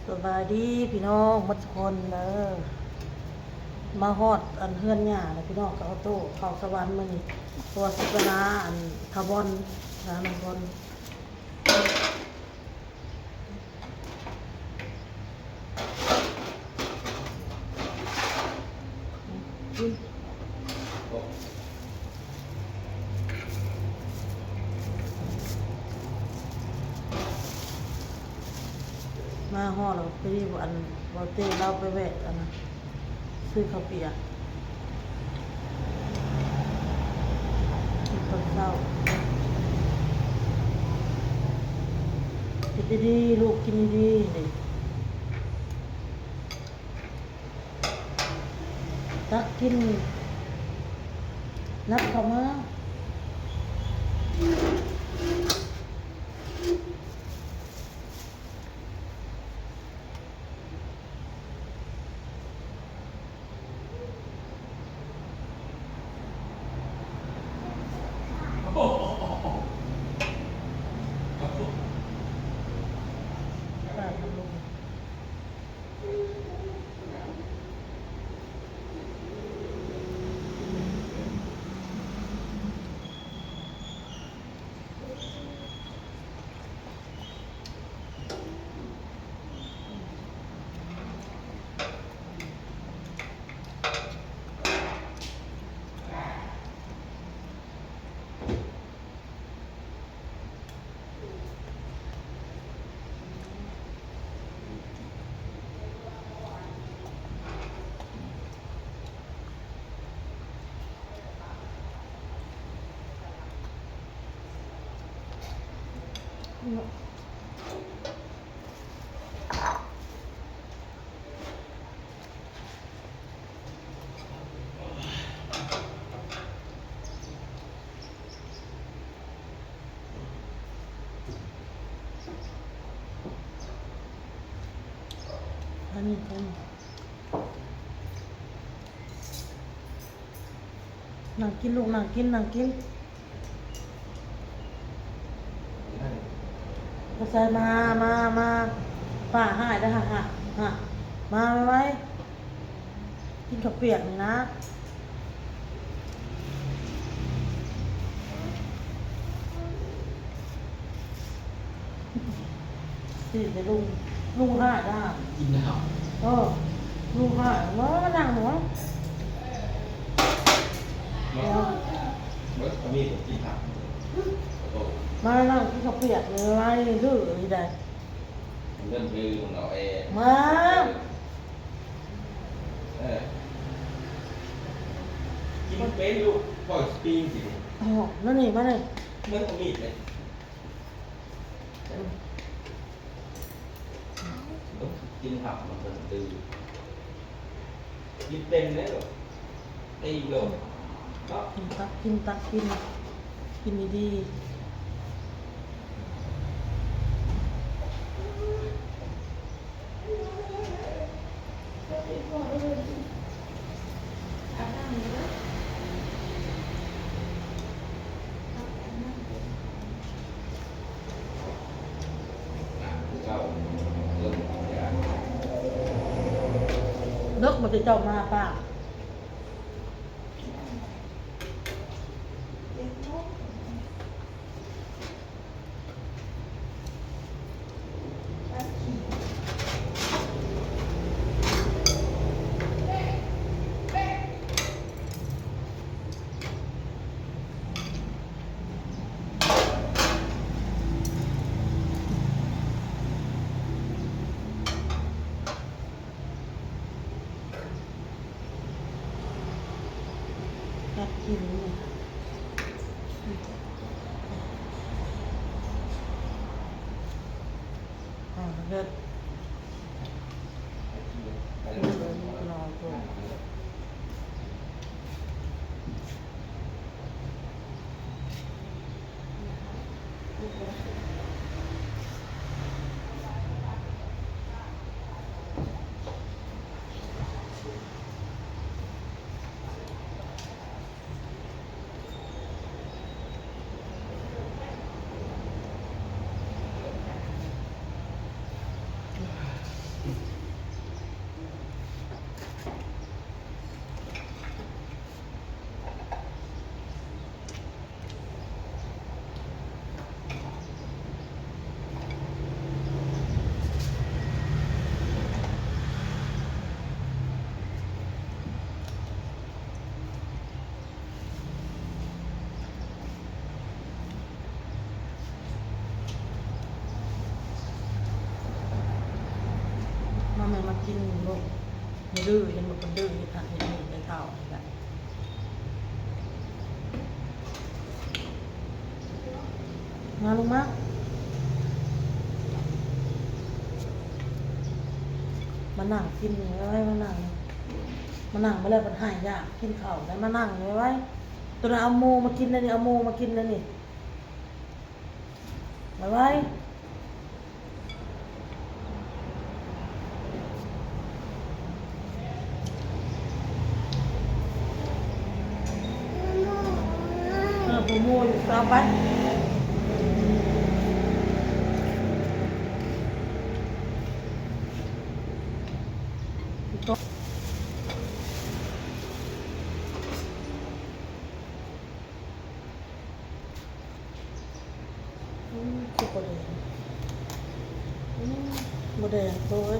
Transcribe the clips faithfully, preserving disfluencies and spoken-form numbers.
สบายดีพี่น้องหมดทุกคนเด้อ มาฮอดอันเฮือนย่าแล้วพี่น้อง ก็เอาโต๊ะเข้าสวรรค์มื้อนี้ เพราะว่าสิไปหาอันทาบอนหาน้องบอน มาฮอดแล้ว พอดีอันบ่าวเต้ลาวไปแวะอันนั้น ซื้อข้าวเปียก กินตอนเช้า กินดีๆ ลูก กินดีๆ นี่ ตักกิน นับเข้ามา อันนี้กัน นั่งกินลูก นั่งกิน นั่งกิน ก็ใส่มา มา มา ป้าหายแล้ว ฮะ ฮะ ฮะ มาไวๆ กินข้าวเปียกนี่นะ สิเดี๋ยวลุง ลุงหายได้ กินแล้ว เออ ลุงหาย มานั่งหัว มา เดี๋ยว เมื่อกี้ผมกินผัก ขอโทษ มานั่งกินข้าวเปียกเลย ดื้ออีกได้ เรื่องดื้อของเราเอง มา เออ กินเป็นลูก ปล่อยสปริงสิ อ๋อ นั่นนี่ มาเลย เหมือนเอามีดเลย กินผักมันเป็นดื้อ กินเป็นเลยเหรอ ตีโลด ก็ กินตัก กินตัก กิน กินดีๆ เลิกมาจะเจ้ามาป่ะ กัดกินเลย อ่า เลิศ รอก่อน เ แม่มากินลูก อย่าดื้อ เห็นบอกคนดื้อ เห็นหันเห็นนี่ไปเท่านี่แหละ มาลูกมา มานั่งกินนี่ไว้ มานั่ง มานั่งมาแล้วมันหายอยากกินข้าวแล้ว มานั่งไว้ไว้ ตัวนั้นเอาโมมากินแล้วนี่ เอาโมมากินแล้วนี่ ไว้ไว้ เออ ผู้หมู่อยู่ เอาไป อืม คือบ่แดง อืม บ่แดงเลย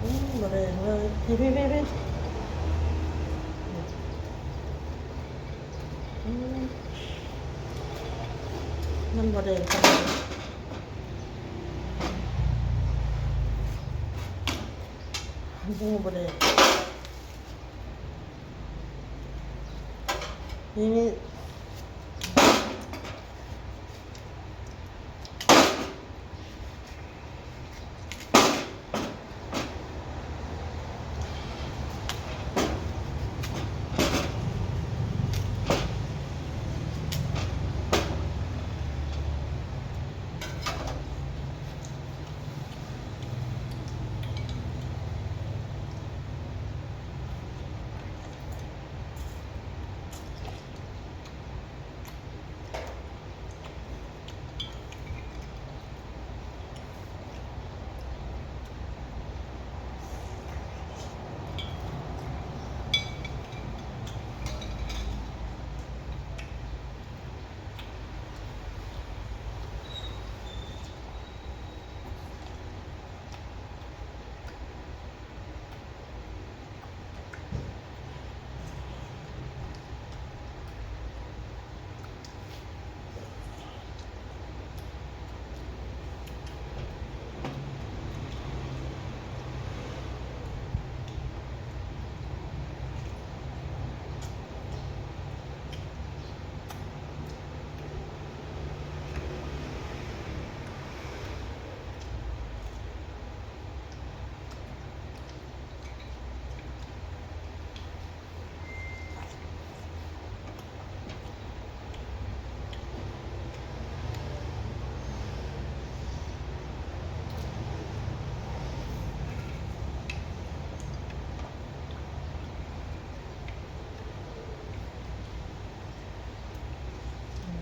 อืม บ่แดงเลย พี่ พี่ พี่ พี่ อืม มันบ่แดงปานใด มันบ่แดง นี่ นี่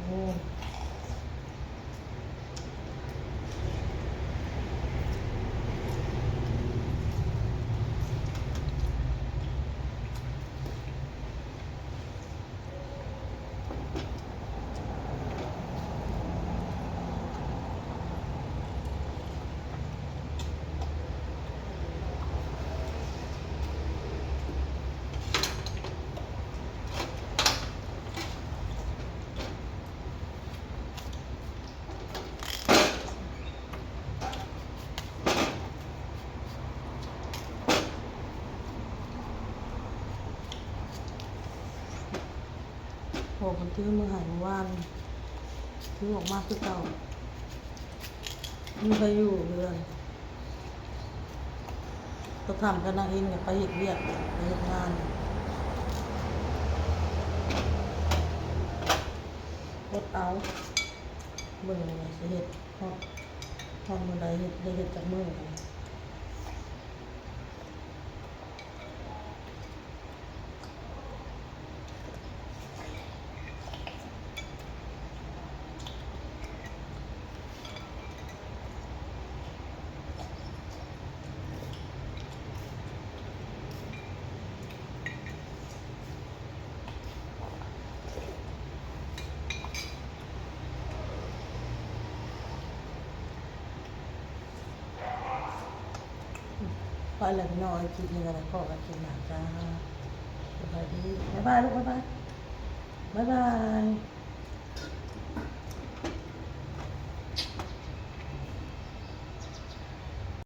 โอ้ พอมันถือมือหายเมื่อวาน ถือออกมาคือเก่า มันไปอยู่เรือน ก็ทำกับนางอินเนี่ยไปเฮ็ดเวียก ไปเฮ็ดงาน อดเอา เบิ่งว่าสิเฮ็ดฮอด ฮอดมื้อใด เฮ็ด ได้เฮ็ดจักมื้อ ไปแล้วพี่น้อง คลิปนี้ก็ได้ พ้อกันคลิปหน้าจ้า สบายดี บ๊ายบายลูก บ๊ายบาย บ๊ายบาย